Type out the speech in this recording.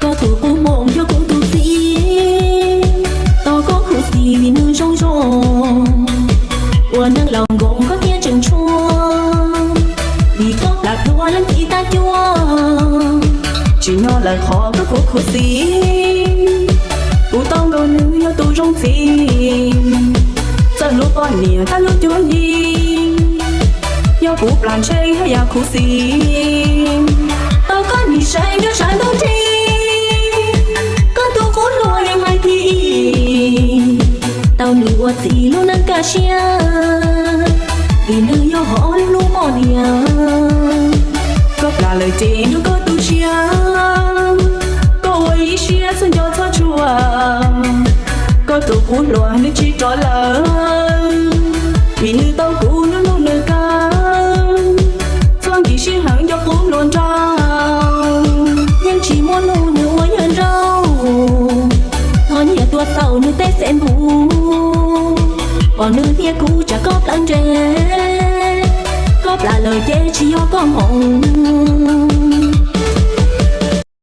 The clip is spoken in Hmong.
Koj tus qub hmoov yog kuv tus txiv, tau koj khuv xim vim nws zoo zoo. Ua neej laus nkoos koj thiaj tseem tshua, vim koj plam plua leej txiv tag cuag. Tsim nyog lawm qhov koj khuv khuv xim, kuv tau nkaus nws yog tus zoo txiv. Txawj hlub poj niam thiab hlub cuab yig, yog kuv plam ntshe haj yam khuv xim. Tau koj nim saib nrog sab ntub nrig, koj tus qub hluas yeej hais tias tau nws ua txiv lub neej kaj siab, vim nws yog hov lub poj niam. Koj plam lawm ces nrog koj tu siab, koj ua ib siab txhob nco txhob tshua. Koj tus qub hluas nws tsis rov lawm, vim nws tau kuv nws hlub nws kawg. Txhob nkim sij hawm nco qub hluas nraug, yeej tsis muaj hnub nws ua yawg nraug. Thov nyiam tua txaus nws tej xev npum, pom nws hnia kuv tsam koj plawv nres. Koj plam lawm ces tsis yog koj hmoov,